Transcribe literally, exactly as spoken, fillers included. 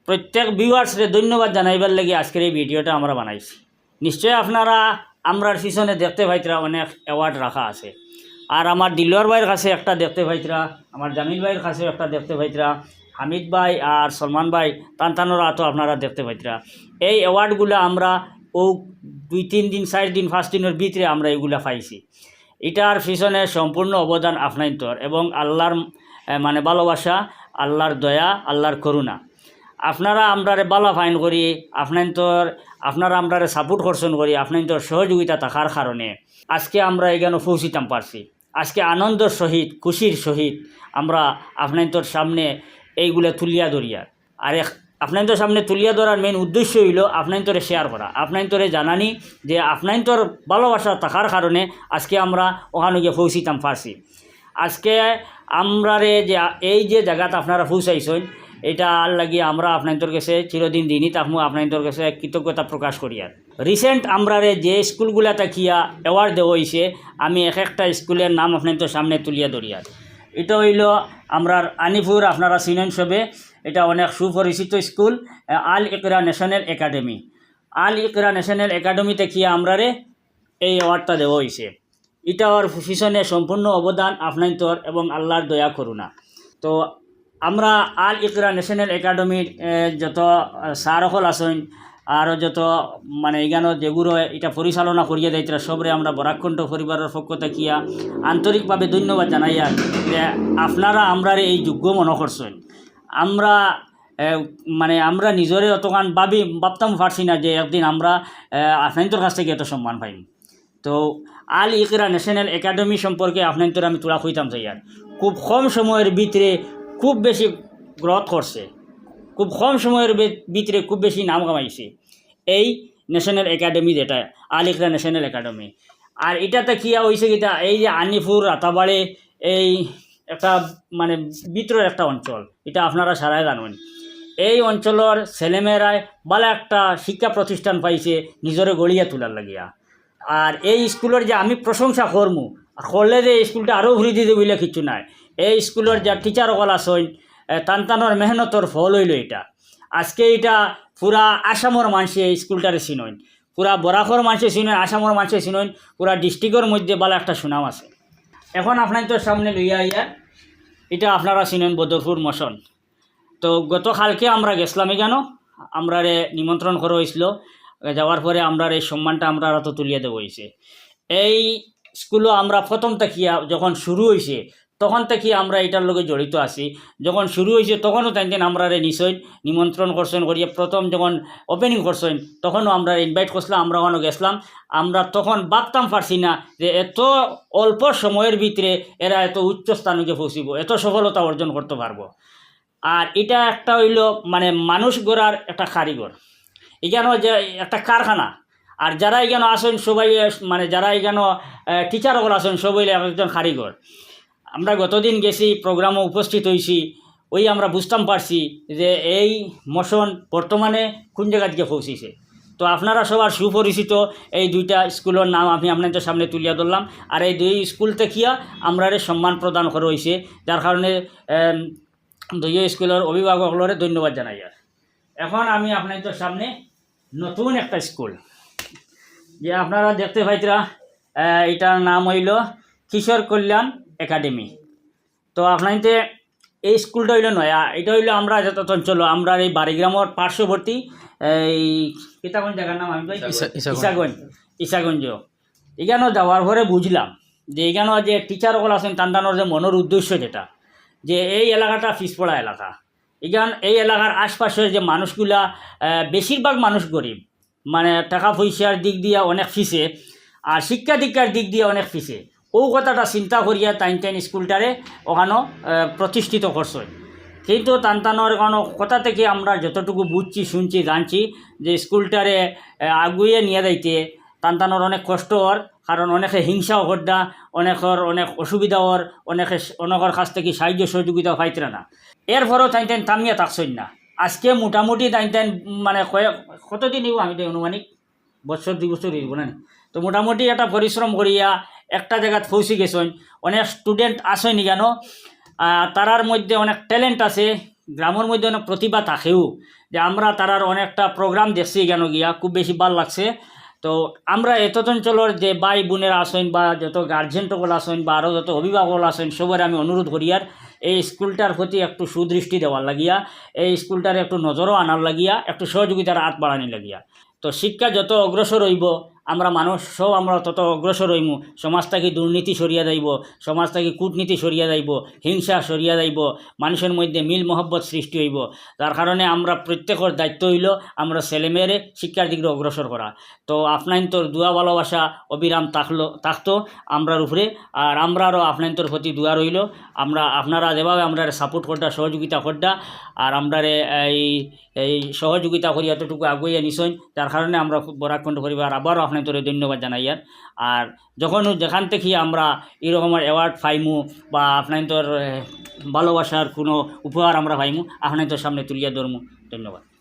প্রত্যেক ভিউয়ার্সরে ধন্যবাদ জানাইবার লাগি আজকের এই ভিডিওটা আমরা বানাইছি। নিশ্চয় আপনারা আমরার পিছনে দেখতে পাইতরা অনেক অ্যাওয়ার্ড রাখা আছে। আর আমার দিলওয়ার ভাইর কাছে একটা দেখতে পাইতরা, আমার জামিল ভাইর কাছেও একটা দেখতে পাইতরা, হামিদ ভাই আর সলমান ভাই তান তানর আতো আপনারা দেখতে পাইতরা। এই অ্যাওয়ার্ডগুলা আমরা ও দুই তিন দিন, চাইর দিন, পাঁচ দিনর ভিতরে আমরা এগুলা পাইছি। ইটার পিছনে সম্পূর্ণ অবদান আপনাইন্তর এবং আল্লাহর, এ, মানে ভালোবাসা, আল্লাহর দয়া, আল্লাহর করুণা। আপনারা আমরারে বালা ফাইন করি, আপনাইন্তর, আপনারা আমরারে সাপোর্ট করছইন করি, আপনাইন্তর সহযোগিতা থাকার কারণে আজকে আমরা এখানো পৌঁছিতাম পারছি। আজকে আনন্দর সহিত, খুশির সহিত আমরা আপনাইন্তর সামনে এইগুলা তুলিয়া ধরিয়ার। আর এক-, আপনাইন্তর সামনে তুলিয়া ধরার মেইন উদ্দেশ্য অইলো আপনাইন্তরে শেয়ার করা, আপনাইন্তরে জানানি যে আপনাইন্তর ভালোবাসা থাকার কারণে আজকে আমরা ওখানো গিয়া পৌঁছিতাম পারছি। আজকে আমরারে যে আ-, এই যে জাগাত আপনারা পৌঁছাইছইন, ইটার লাগি আমরা আপনাইন্তর গেছে চিরদিন ঋণী থাকমু, আপনাইন্তর গেছে কৃতজ্ঞতা প্রকাশ করিয়ার। রিসেন্ট আমরারে যে স্কুলগুলা থাকিয়া অ্যাওয়ার্ড দেওয়া অইছে, আমি এক একটা স্কুলের নাম আপনাইন্তর সামনে তুলিয়া ধরিয়ার। ইটা অইলো আমরার আনিপুর, আপনারা চিনইন সবে, ইটা অনেক সুপরিচিত স্কুল, আহ, আল ইকরা ন্যাশনাল একাডেমি। আল ইকরা ন্যাশনাল একাডেমি থাকিয়া আমরারে এই অ্যাওয়ার্ডটা দেওয়া অইছে। ইটার পিছনে সম্পূর্ণ অবদান আপনাইন্তর এবং আল্লাহর দয়া করুণা। তো আমরা আল ইকরা ন্যাশনাল একাডেমির, এ, যত, আহ, স্যার অকল আছইন, আরও যত, মানে, ইখানো যেগুলো ইটা পরিচালনা করিয়া যাইতরা, সবরে আমরা বরাকণ্ঠ পরিবারর পক্ষ থাকিয়া আন্তরিকভাবে ধন্যবাদ জানাইয়ার যে আপনারা আমরারে এই যোগ্য মনো করছইন। আমরা, এ, মানে, আমরা নিজরে অতখান ভাবি, ভাবতাম পারছি না যে একদিন আমরা, এ, আপনাইন্তর কাছ থাকি এত সম্মান পাইমু। তো আল ইকরা ন্যাশনাল একাডেমি সম্পর্কে আপনাইন্তরে আমি থুড়া কইতাম চাইয়ার। খুব কম সময়র ভিতরে খুব বেশি গ্রোথ করছে, খুব কম সময়র ভি-, ভিতরে খুব বেশি নাম কামাইছে এই ন্যাশনাল একাডেমি, যেটা আল ইকরা ন্যাশনাল একাডেমি। আর ইটা থাকিয়া অইছে কিতা, এই যে আনিপুর, রাতাবাড়ি, এই একটা, মানে, ভিতরর একটা অঞ্চল, ইটা আপনারা সারাই জানইন। এই অঞ্চলর ছেলেমেয়েরায় বালা একটা শিক্ষা প্রতিষ্ঠান পাইছে নিজরে গড়িয়া তুলার লাগিয়া। আর এই স্কুলর যে আমি প্রশংসা করমু, আর করলে যে এই স্কুলটা আরও উফরি দিতো বুলে কিচ্ছু নাই। এই স্কুলর যে টিচার অকল আছইন, এ, তান তানর মেহনতর ফল অইলো ইটা। আজকে ইটা পুরা আসামর মানষে এই স্কুলটারে চিনইন, পুরা বরাকর মানষে চিনইন, আসামর মানষে চিনইন, পুরা ডিস্ট্রিক্টর মধ্যে বালা একটা সুনাম আছে। এখন আপনাইন্তর সামনে লইয়া আইয়ার, ইটা আপনারা চিনইন বদরপুর মশন। তো গতকালকে আমরা গেছলাম ইখানো, আমরারে নিমন্ত্রণ করা অইছিল। যাওয়ার পরে আমরার এই সম্মানটা আমরার আতো তুলিয়া দেওয়া অইছে। এই স্কুলো আমরা প্রথম থাকিয়া যখন শুরু অইছে, তখন থাকি আমরা ইটার লগে জড়িত আছি। যখন শুরু অইছে, তখনও তাইন তাইন আমরারে নিছইন, নিমন্ত্রণ করছইন, করিয়া প্রথম যখন ওপেনিং করছইন, তখনও আমরা ইনভাইট করছিলা, আমরা ওখানো গেছলাম। আমরা তখন ভাবতাম পারছি না যে এত অল্প সময়র ভিতরে এরা এত উচ্চ স্থানে গিয়া পৌঁছিবো, এত সফলতা অর্জন করতে পারবো। আর ইটা একটা অইলো, মানে, মানুষ গড়ার একটা কারিগর, ইখানো যে একটা কারখানা। আর যারা ইখানো আছইন সবাই, মানে, যারা ইখানো, আহ, টিচার অকল আছইন, সবাই এক একজন কারিগর। আমরা গতদিন গেছি, প্রোগ্রামো উপস্থিত অইছি, ওই আমরা বুঝতাম পারছি যে এই মশন বর্তমানে কোন জাগাত গিয়া পৌঁছিছে। তো আপনারা সবার সুপরিচিত এই দুইটা স্কুলর নাম আমি আপনাইন্তর সামনে তুলিয়া ধরলাম। আর এই দুই স্কুল থাকিয়া আমরারে সম্মান প্রদান করা অইছে, যার কারণে, এম, দুইও স্কুলর অভিভাবক অকলরে ধন্যবাদ জানাইয়ার। এখন আমি আপনাইন্তর সামনে নতুন একটা স্কুল, যে আপনারা দেখতে পাইতরা, আহ, ইটার নাম অইলো কিশোর কল্যাণ একাডেমি। তো আপনাইন্তে এই স্কুলটা অইলো নয়া, ইটা অইলো আমরা যত অঞ্চল, আমরার এই বাড়িগ্রামর পার্শ্ববর্তী, এই কিতা কোন জাগার নাম আমি কই? ইসা-, ইসাগঞ্জ। ইসাগঞ্জ, ইসাগঞ্জ। ইখানো যাওয়ার পরে বুঝলাম যে ইখানো যে টিচার অকল আছইন, তান তানর যে মনর উদ্দেশ্য যেটা, যে এই এলাকাটা পিছপড়া এলাকা, ইখান এই এলাকার আশপাশের যে মানুষগুলা, আহ, বেশিরভাগ মানুষ গরিব, মানে, টাকা পয়সার দিক দিয়া অনেক পিছে, আর শিক্ষা দীক্ষার দিক দিয়া অনেক পিছে। ও কথাটা চিন্তা করিয়া তাইন তাইন স্কুলটারে ওখানো, আহ, প্রতিষ্ঠিত করছইন। কিন্তু তান তানর কোনো কথা থাকি আমরা যতটুকু বুঝছি, শুনছি, জানছি যে স্কুলটারে, আহ, আগুয়ে নিয়া যাইতে তান তানর অনেক কষ্ট অর, কারণ অনেকে হিংসাও কররা, অনেকর অনেক অসুবিধা অর, অনেকে, অনেকর কাছ থাকি সাহায্য সহযোগিতা পাইতরা না। এরপরেও তাইন তাইন থামিয়া থাকছইন না। আজকে মোটামুটি তাইন তাইন, মানে, কয়েক, কতদিন অইবো আমি তো অনুমানিক বছর দুই বছর অইবো না নি। তো মোটামুটি একটা পরিশ্রম করিয়া একটা জাগাত পৌঁছি গেছইন। অনেক student আছইন ইখানো, আহ, তারার মধ্যে অনেক talent আছে, গ্রামর মধ্যে অনেক প্রতিভা থাকেও, যে আমরা তারার অনেকটা প্রোগ্রাম দেখছি কেন গিয়া, খুব বেশি ভালা লাগছে। তো আমরা এতদ অঞ্চলর যে ভাই বোনেরা আছইন বা যত গার্জিয়ান সকল আছইন বা আরও যত অভিভাবক সকল আছইন, সবরে আমি অনুরোধ করিয়ার এই স্কুলটার প্রতি একটু সুদৃষ্টি দেওয়ার লাগিয়া, এই স্কুলটার একটু নজরও আনার লাগিয়া, একটু সহযোগিতার হাত বাড়ানির লাগিয়া। তো শিক্ষা যত অগ্রসর অইবো, আমরা মানুষ সব আমরা তত অগ্রসর অইমু। সমাজ থাকি দুর্নীতি সরিয়া যাইবো, সমাজ থাকি কূটনীতি সরিয়া যাইবো, হিংসা সরিয়া যাইবো, মানুষর মধ্যে মিল মহব্বত সৃষ্টি অইবো। যার কারণে আমরা প্রত্যেকর দায়িত্ব অইলো আমরা ছেলেমেয়েরে শিক্ষার দিকে অগ্রসর করা। তো আপনাইনতর দোয়া ভালোবাসা অবিরাম থাকলো, থাকতো আমরার উপরে। আর আমরারও আপনাইনতর প্রতি দোয়া রইলো, আমরা, আপনারা যেভাবে আমরারে সাপোর্ট কররা, সহযোগিতা কররা, আর আমরারে এই, এই সহযোগিতা করি এতটুকু আগুয়াইয়া নিছইন, যার কারণে আমরা খুব বরাক কণ্ঠ পরিবার আবারও আপনাইনতরে ধন্যবাদ জানাইয়ার। আর যখন যেখান থাকি আমরা এই রকমর অ্যাওয়ার্ড পাইমু বা আপনাইনতর, এ, ভালোবাসার কোনো উপহার আমরা পাইমু, আপনাইনতর সামনে তুলিয়া ধরমু। ধন্যবাদ।